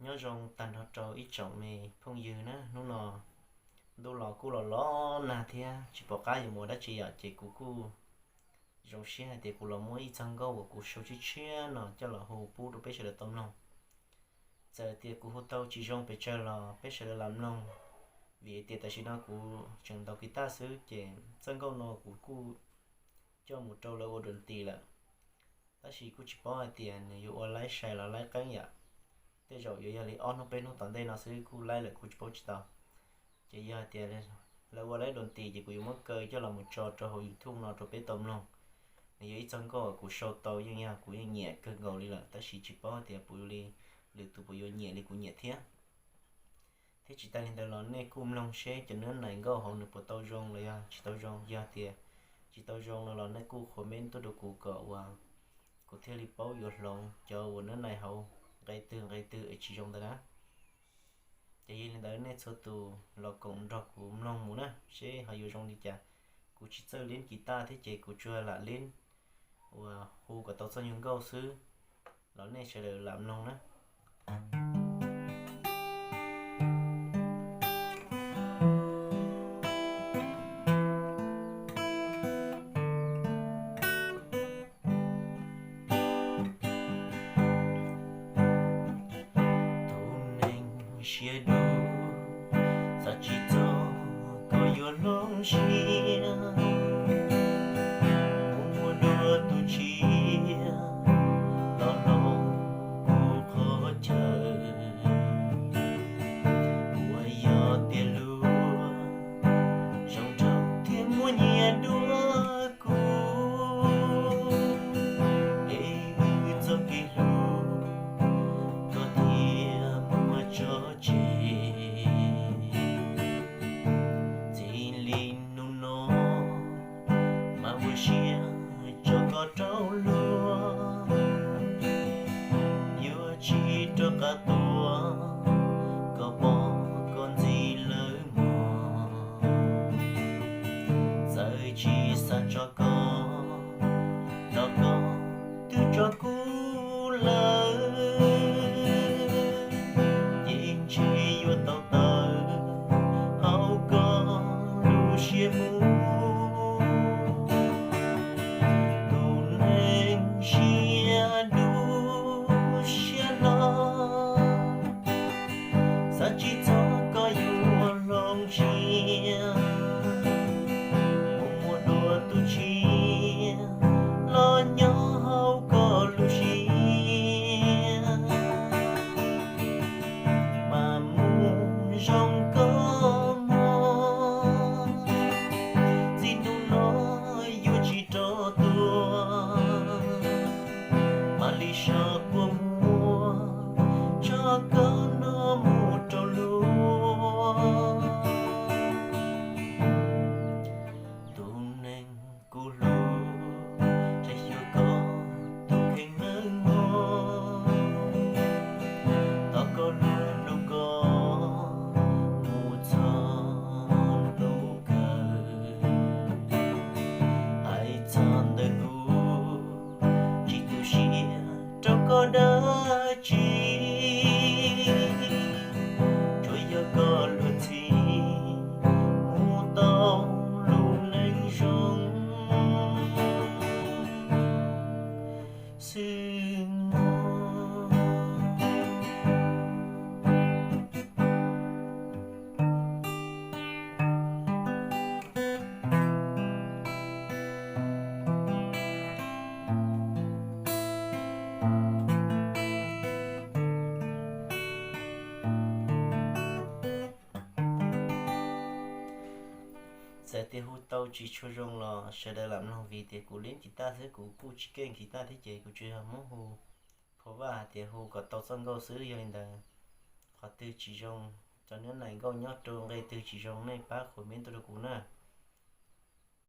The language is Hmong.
Nyob zoo tag nrho rau ib tsoom me phooj ywg na, hnub no ntuj los kuj los los nag thiab tsis pom qab yuav mus ua dab tsi yom, ces kuv kuj zoo siab hais tias kuv los muab ib txoj nkauj uas kuv sau tshiab tshiab no coj los hu pub rau peb sawv daws tau mloog. Txawm tias kuv hu tau tsis zoo pes tsawg los peb sawv daws lam mloog, vim tias tam sim no kuv tseem ntaus kiv taj xwb, ces txoj nkauj no kuv kuj coj mus rau lawv ua dua nti lawm. Tab sis kuj tsis paub hais tias nws yuav ua laib sai los laib qeeb yam. Tej zaum yuav yog li ob hnub peb hnub tom ntej no xwb kuj laib lawm kuj tsis paub tsis tau. Ces yog hais tias lawv ua laib dua nti ces kuv yuav muab kaw coj los mus tso rau hauv YouTube no rau peb tau mloog. Nws yog ib txoj nkauj kuv sau tau yeej yog kuv yeej nyiam kawg nkaus li lawm, tab sis tsis paub hais tias puas li lwm tus puas yuav nyiam li kuv nyiam thiab. Thiab tsis tas li ntawd los nej kuj mloog seb cov nab nais nkauj hauv nws puas tau zoo los yog tsis tau zoo. Yog tias tsis tau zoo no los nej kuj comment tuaj rau kuv kom uas kuv thiaj li paub yuav hloov cov uas nab nais hauv nqe twg nqe twg es tsis zoo ntawd na. Ces yog li ntawd nej txhua tus los koom nrog kuv mloog mus na seb ho yuav zoo li cas. Kuv tsis txawj lib kiv taj thiab ces kuv tsuas lam lib uas hu kom tau txoj nyuag nkauj xwb, los nej sawv daws lam mloog na. Tus neeg siab dub, xav tsis txog koj yuav hloov siab, mus muaj dua tus tshiab los hloov kuv qhov chaw. Uas yog tias luag zoo nraug thiab muaj nyias dua kuv, es wb txoj kev hlub koj thiaj muab tso tseg. Txij li hnub no mas ua siab tso koj rau luag, yuav tsis rov qab tuaj, koj pom koj ntxim lawm mog. Txawm tsis xav tso koj, los koj twb tso kuv lawm, ces ntshe yuav tau tawm hauv koj lub siab mus. Tus neeg siab dub siab hlob, xav tsis txog koj yuav hloov siab, mus muaj dua tus tshiab los nyob hauv koj lub siab, mas mus zoo koj mog. Txij hnub no yuav tsis rov tuaj, mam li so kua muag tso koj no mus rau luag. Tus neeg kuv hlub, tseem xyuas koj tus kheej nawb mog. Tos koj luag hlub koj mus txog hnub kawg, hais txog ntawm kuv tsis tu siab rau koj dab tsi, tsuas yog koj luag ntxhi mus tau lub neej zoo xwb mog. Txawm tias hu tau tsis tshua zoo los sawv daws lam mloog, vim tias kuv lib kiv taj xwb, kuv kuj tsis keej kiv taj thiab ces kuv tsuas yog muab hu phua vaj hais tias hu kom tau txoj nkauj xwb. Yog li ntawd, qhov twg tsis zoo, cov nab nais nkauj nyob rau nqe twg tsis zoo nej pab comment tuaj rau kuv na.